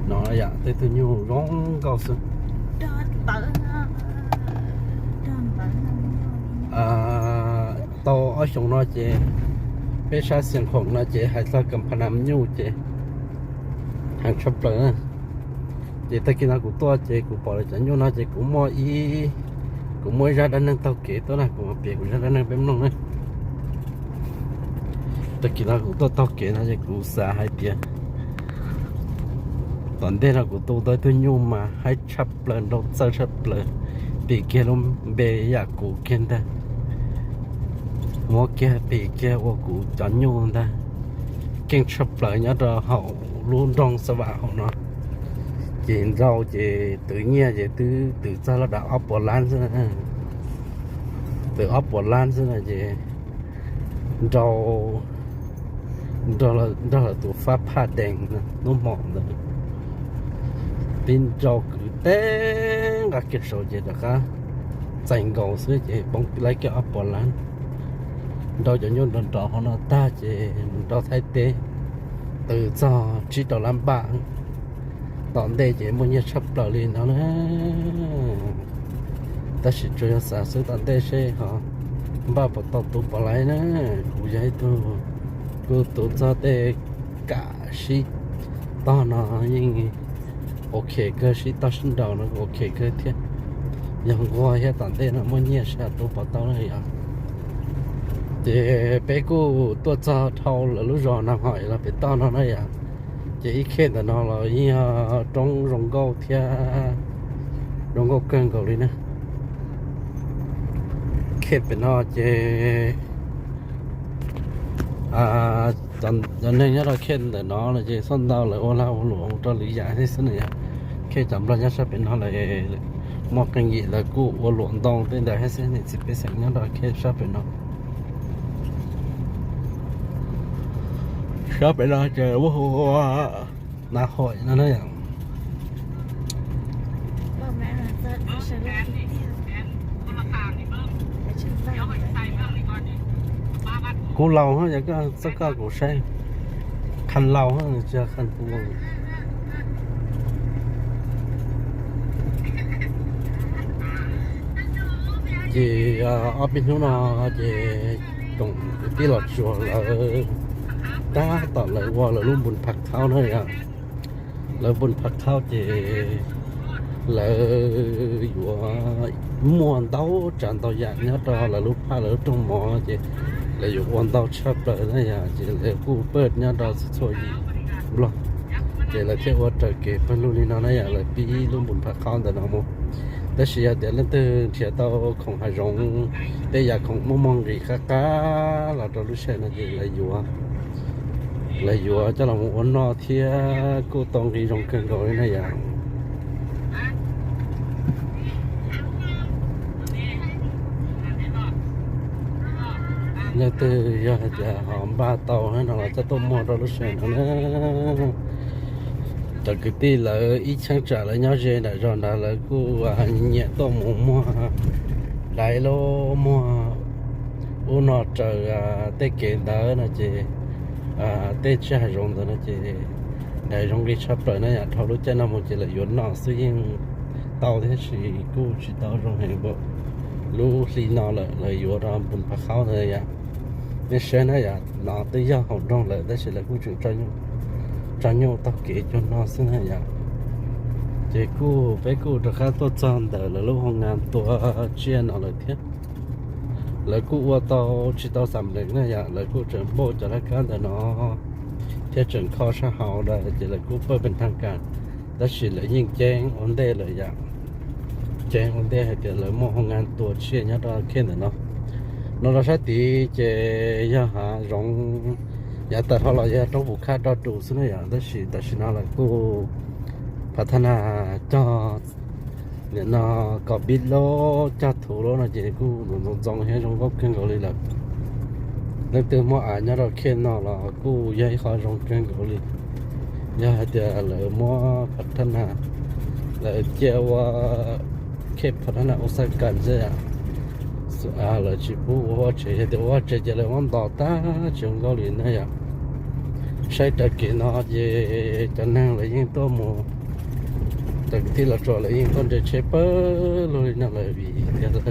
No yom, tej tug nyuj zoo nkauj xwb. Tau ob xyoos no ces, peb sab Xiav Khoom no ces hais txog kam pha nas nyuj ces heev tshaj plaws na. Ces tag kis no kuv tuaj ces kuv pom lawv cov nyuj no ces kuv muaj ib, kuv muaj ib zaj dab neeg taug kev tuaj na, kuv mam piav kuv zaj dab neeg peb mloog na. Tag kis no kuv tuaj taug kev no ces kuv xav hais tias tom ntej no kuv tu tau ib tug nyuj mas haib tshaj plaws, nrau txawj tshaj plaws, pim kiag lub npe yam kuv kiag ntag, muab kiag pim kiag ua kuv cov nyuj ntag. Keej tshaj plaws nyob rau hauv lub nroog Xa Vam hauv no. Ces nrau ces twv nyiaj ces twb twv txog laj dav ob puas lab xwb na. Twv ob puas lab xwb na ces nrau nrog lawv tus fab phaj dees hnub hmo ntawd, tib nrau kwv teb nqa kiag saud ces rov qab txais nkaus xwb ces poob laib kiag ob puas lab. Nrau cov nyuj nrov nrov hauv no tag ces mus rau Thaib teb, twv txog tsib rau lab npaj. Tom ntej ces muaj nyiaj tshaj plaws li no na. Tab sis tsuas yog xav xwb, tom ntej seb ho npaj puas tau tu puas laib na. Kuv yog ib tug kuj tu txog tej kam sib tog no yeej ok kawg, sib tog sib nraus no ok kawg thiab. Yog nquag thiab, tom ntej no muaj nyiaj seb tu puas tau na yom. Ces peb kuj tuaj txog dhau lawv lub zos Nag Hom los pem toj no na yom. Ces ib khej ntawm no los yeej yog roob zoo nkauj thiab, zoo nkauj kawg nkaus li na. Khej pem no ces cov neeg nyob rau khej ntawm no no ces txhob ntau lawv ua lag ua luam mus rau lwm yam thiab xwb na yom. Khej cov nplog nyob sab pem no lawv muaj qee yim lawv kuj ua luam ntoo tej ntawd thiab xwb, niam txiv pej xeem nyob rau khej sab pem no. Sab pem no ces muaj hu ua Nag Hom no na yom. Kuv laus, yog koj txoj koj kuv saib, qha laus tsis qha kuv. Ces ob peb hnub no ces tsoom kwv tij los tsuag lawv tab tom lawv ua lawv lub npun phav khaub na yom. Lawv npun phav khaub ces lawv yuav muaj ntau tsav ntau yam nyob rau lawv lub phaj lawv lub rooj mov ces lawv yuav ua ntau tshaj plaws na yom. Ces lawv kuj pawj nyob rau txhua yim nplog, ces lawv thiaj ua raws kev pawg lug li no na yom, lawv pib lub npun phav khaub ntawm no mus. Tab sis yog tias leej twg nrhiav tau khoom hav zoov, tej yam khoom muaj muaj nqis qab qab los rau lub sij hawm no ces lawv yuav, lawv yuav coj los mus ua noj thiab kuj tau nqi zoo kawg nkaus li na yom. Leej twg yog hais tias ho npaj tau no los coj tuaj muag rau lub sij hawm no na. Cov kwv tij lawv ib cheeb tsam lawv nyob ze nram zos ntawd lawv kuj nyiam tuaj mus muag daiv los muag ub no raws tej kev ntawd no ces tej tsiaj hav zoov ntawd no ces daiv zoo nqi tshaj plaws na yom. Dhau lub caij no mus ces lawv yuav noj xwb yeej tau thiab, tab sis kuj tsis tau zoo heev npaum lub hli no lawm, lawv yuav rau npun phav khaub ntawd yom. Nej saib na yom, no twb yog hauv nroog lawm tab sis lawv kuj tseem tso nyuj taug kev cuag no xwb na yom. Ces kuj peb kuj rov qab tuaj txog ntawm lawv lub hoo ngas tua tsiaj no lawm thiab. Lawv kuj ua tau tsis tau xam lees na yom, lawv kuj tseem npauj cov laj kab ntawm no thiab tseem kho sab hauv ntawd ces lawv kuj pawj pes thaj kas, tab sis lawv yeej ceeb ua ntej lawm yom. Ceeb ua ntej hais tias lawv muaj hoo ngas tua tsiaj nyob rau khej ntawm no. No rau sab tid ces yog hav zoov, yav tawm dhau los yog roob Pus Khaj do dus xwb na yom, tab sis tam sim no lawv kuj phav thaj nas cog nim no covid lub cog thuv lub no ces kuj ntxoov ntxoov thiab zoo nkauj kawg nkaus li lawm. Leej twg muaj av nyob rau khej no los kuj yog ib qho zoo kawg nkaus li. Yog hais tias lawv muab phav thaj nas, lawv cia ua khej phav thaj nas ua xaj kas xwb, lawv tsis pub ua vaj tsev, yog tias ua vaj tsev ces lawv muab ntos tag tsis zoo nkauj li na yom. Saib raws kev no ces cov neeg lawv yeej tuaj mus Kwv tij los tso lawv yeej tuaj nres tsheb pawg lug li no lawm vim tias lawv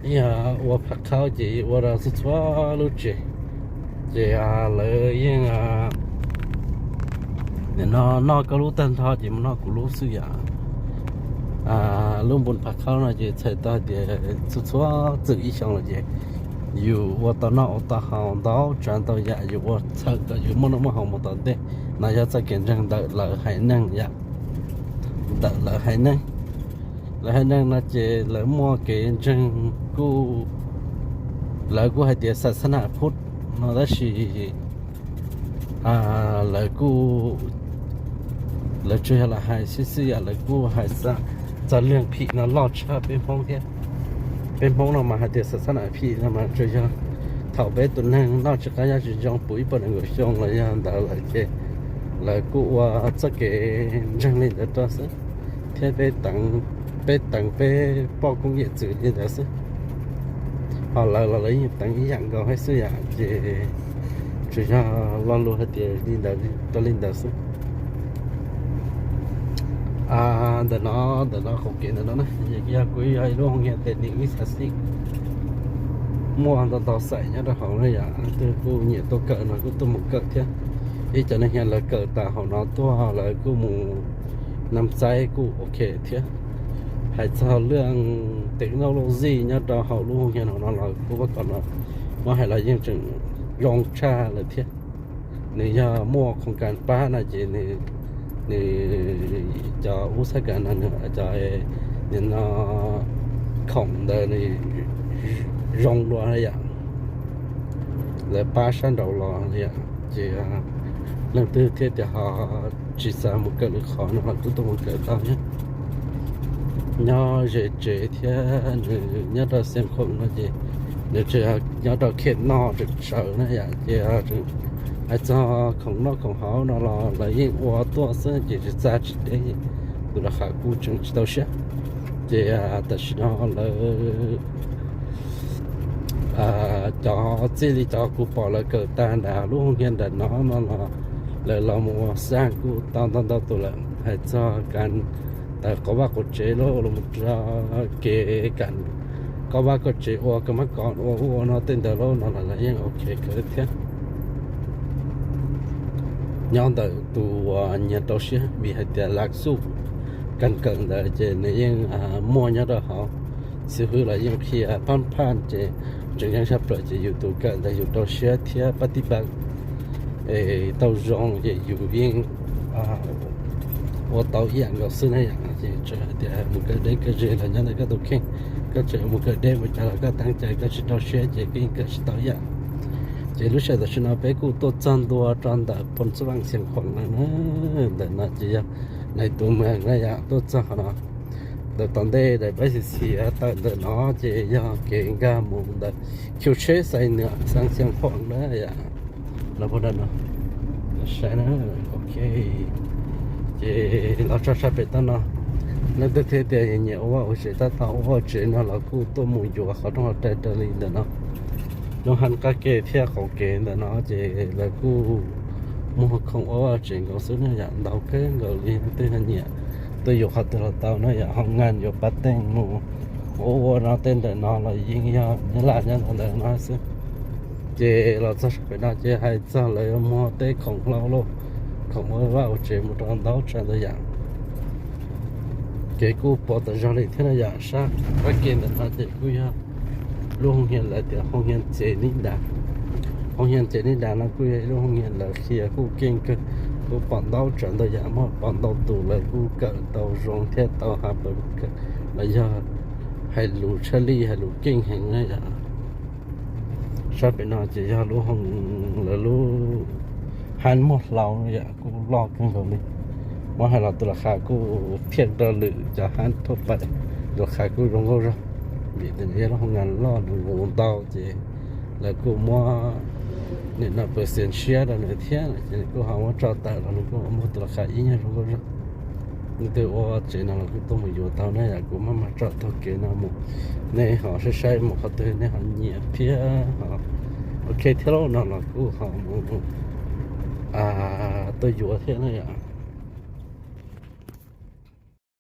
yeej ua phav khaub ces ua rau txhua txhua lub tsev. Ces lawv yeej, nim no noj koj lub tag nrho ces mus noj kuv lub xwb yom. Lub npun phav khaub no ces txhais tau hais tias txhua txhua txwm ib xyoo los ces yus ua tau noj ua tau haus ntau tsav ntau yam, yus ua txhawm kom yus muaj noj muaj haus mus tom ntej. No yog txoj kev ntseeg ntawm lawv haiv neeg yom, ntawm lawv haiv neeg. Lawv haiv neeg no ces lawv muaj kev ntseeg kuj, lawv kuj hais tias xas xas nas phuj no tab sis lawv kuj, lawv tsuas yog lam hais xwb xwb yom, lawv kuj hais txog leeg phim no loj tshaj peb Hmoob thiab. Peb Hmoob no mas hais tias xas xas nas phim no mas tsuas yog thaum peb tus neeg noj tsis qab nyob tsis zoo puv ib puas nees nkaum xyoo los yog ntawd lawm ces lawv kuj ua txoj kev ntseeg li ntawd rau xwb, thiab peb teev peb poj koob yawm txwv li ntawd xwb. Ho lawv los lawv yeej teev ib yam nkaus thiab xwb yom, ces tsuas yog lo lus hais tias li ntawd rau li ntawd xwb. Ntawm no, ntawm no qhov kev ntawm no na, yog kuv yog ib lub hoo nyiaj tes nim ib xav xij muaj ntau ntau xaim nyob rau hauv na yom, leej twg kuj nyiam tuaj kawm no kuj tuaj mus kawm thiab. Ib cov neeg nyiam lawv kawm tas hauv no tuaj lawv kuj mus nam txaib kuj ok thiab. Hais txog lub technology nyob rau hauv lub hoo nyiaj no no los kuj vaj kom no muab hais los yeej tseem zoo tshaj lawm thiab. Nws yog muaj khoom kas pab no ces nws, cov ub xab kas no, cov, nim no khoom ntawd nws zoo dua yom, lawv pab sab nraud los yom, ces leej twg thiaj tias ho tsis xav mus kawm lwm qhov no los kuj tuaj mus kawm tau thiab. Nyob ze tsev thiab nws nyob rau Xeev Khuam no ces nws tseem nyob rau khem no tseem tsawv na yom, ces hais txog khoom noj khoom haus no los lawv yeej ua tuaj xwb ces tsis txaj tsis deb, tus laj qham kuj tseem tsis tau siab. Ces tam sim no lawv cov txij li cov kuv pom lawv kawm tag nram lub hoo nyiaj nram no no los lawv los mus ua xaj kuj tau ntau ntau tus lawm. Hais txog kas tawm qhov vaj qhov tsev los los mus rau kev kas koj vaj koj tsev ua koj mab koj ua ub ua no tej ntawd los no los lawv yeej ok kawg thiab. Nyob ntawm tus uas nyias rau siab vim hais tias lav xuj kas kawm ntawd ces nws yeej muaj nyob rau hauv. Xib hwb los yeej qhia phaj phaj ces tseem ceeb tshaj plaws ces yus tus kawm ntawd yus rau siab thiab pab tib pab es tau zoo ces yus yeej ua tau ib yam nkaus xwb na yom. Ces txawm hais tias mus kawm deb kawm ze los nyob ntawm koj tus kheej, koj tseem mus kawm deb mus cas los koj teev cai koj tsis rau siab ces koj yeej kawm tsis tau ib yam. Ces lub sij hawm tam sim no peb kuj tuaj txog ntua rau ntawm Phoo Xub Vaj Xeev Khuam lawm na. Ntawm no ces yog nais tus mees na yom, tuaj txog qhov no. Ntawm tom ntej daim pab xis xis tawm ntawm no ces yog kev nkag mus ntawm Khiu Tsheb Xais Nws Xeev Khuam na yom. Los puag nram no saib na, ok. Ces los txog sab pem toj no, leej twg thiaj tias nyiam ua vaj ua tsev tab tom ua vaj ua tsev no los kuj tuaj mus yuav qhov rooj qhov rai raws li ntawm no. Lub hab qab ke thiab qaum kev ntawm no ces lawv kuj muag khoom ua vaj ua tsev nkaus xwb na yom, ntau kawg nkaus li. Leej twg nyiam tuaj yuav qhov twg los tau na yom, hoo ngas yuav pab teej mus ua ua no tej ntawm no los yeej yog nyob laj nyob ntawm no xwb. Ces los txog sab pem no ces hais txog lawv yuav muag tej khoom hlau lauj, khoom ua vaj ua tsev mus rau ntau tsav ntau yam. Kev kuj pom tas zog li thiab na yom, sab qab ke ntawm no ces kuj yog lub hoo nyiaj lawv tias hoo nyiaj Txes Nib Das. Hoo nyiaj Txes Nib Das no kuj yog ib lub hoo nyiaj lawv qhia kuj keej kawg, kuj pom ntau tsav ntau yam, muaj pom ntau tus lawv kuj kawm tau zoo thiab tau ha pas kawm los yog hais lus tshaj lij hais lus keej heev na yom. Sab pem no ces yog lub hoo, lawv lub hab muag hlau yom, kuj loj kawg nkaus li. Muab hais los tus laj qham kuj phiaj rau lwm cov hab thuaj pais, tus laj qham kuj zoo nkauj zog. Vim tias nws yog lub hoo ngas loj nws nqus ntau ces lawv kuj muab nim no pawv xiav ntshiab rau nws thiab ces nws kuj ho muab tso tawm los nws kuj muag tus laj qham ib nyuag zoo nkauj zog. Nej twg ua tsev no los kuj tuaj mus yuav tau na yom, kuv maj mam tso taug kev no mus, nej ho saib saib mus qhov twg nej ho nyiam thiab ho ok thiab lauj no los kuj ho mus tuaj yuav thiab na yom.